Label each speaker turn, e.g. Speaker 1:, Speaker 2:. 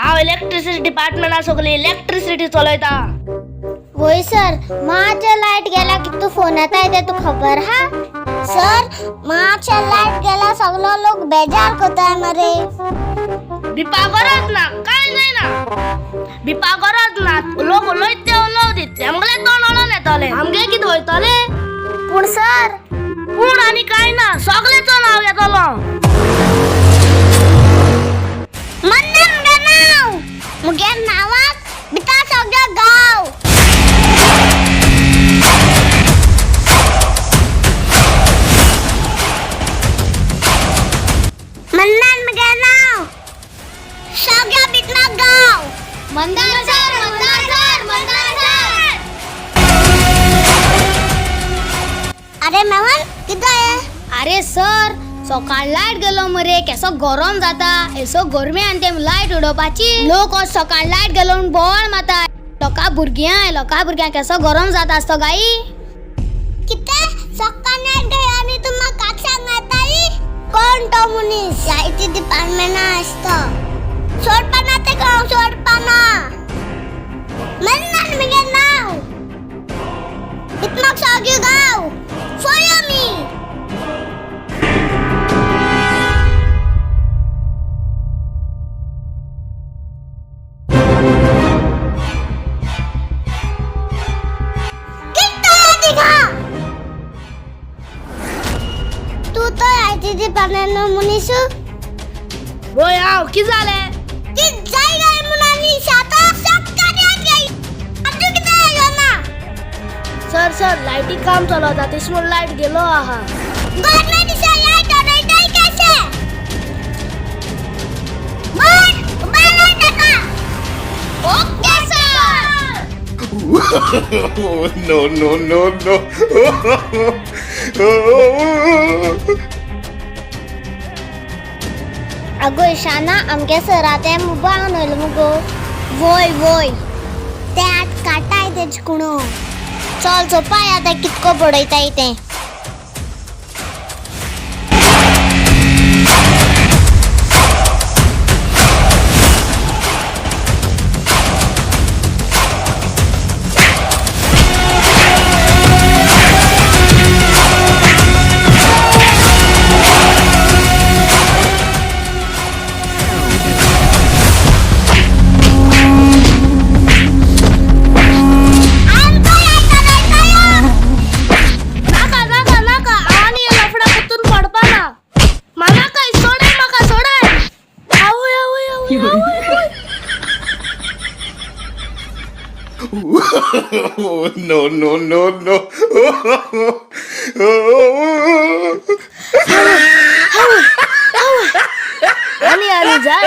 Speaker 1: हांव इलेक्ट्रिसिटी डिपार्टमेंटा सगली इलेक्ट्रिसिटी चलयता.
Speaker 2: वय सर, माच्या लायट गेला की तू फोन येता ते तू खबर हा? सर, माच्या लायट गेला सगळो लोक बेजार करताय मरे.
Speaker 1: बिपा गरज ना, काय जायना, बिपा गरज ना. लोक उलयत ते उलोव दी, तेमगेले तोंड उलोवन येतले, आमगे कितें वयतले?
Speaker 2: पूण सर,
Speaker 1: पूण आनी काय ना, सगळेचो नांव घेतलो.
Speaker 2: मन्ना मुगे नाव, मुगे नावाक बिता सगळो गाव. मन्नान मुगे नाव, सगळ्या बितना गाव. Mandar sir, Mandar sir, Mandar sir. अरे मेहन, किती आहे?
Speaker 3: अरे सर, सकाळ लायट गेलो मरे, केसो गरम जाता. एसो गरमी आनी ते लायट उडोवपाची. लोक आज सकाळ लायट गेलो म्हूण बोवाळ मारता. लोका भुरग्यां, लोका भुरग्यांक केसो गरम जाता आसतो गाई.
Speaker 2: किती सकाळ लायट गेली आणि तू म्हाका सांगताय? कोण तो मनीस? IT डिपार्टमेंटा आसतो. सोडपाना ते हांव सोडपाना. मन्नान मुगे नाव, इतमाक सगळ्यो गाव. Follow me. तू तो IT department मनीस.
Speaker 1: वय हांव, कितें जालें?
Speaker 2: ती जाय गाय म्हणून शाता सकाळी गेली, अजून कितें आयलो ना?
Speaker 1: सर सर, लायटी काम चलता, तेश म्हूण लायट गेलो आहा.
Speaker 2: गव्हर्नमेंट दिसा लायट उडयताय कशें? बर उबा लायट आसा. Okay sir.
Speaker 4: No, no, no, no.
Speaker 2: अगो ईशाना, आमगे सरा ते मुबान वयलो मुगो. वय वय, ते आत काटाय तेज कुणो. चल चोपाय आतां कितको बडयताय तें. आमकां लायट उडयताय.
Speaker 1: नाका नाका नाका, आनी हे लफडा पुतून पडपाना. म्हाका सोडाय, म्हाका सोडाय. आवय आवय आवय आवय.
Speaker 4: No, no, no, no.
Speaker 1: आनी आनी जाय.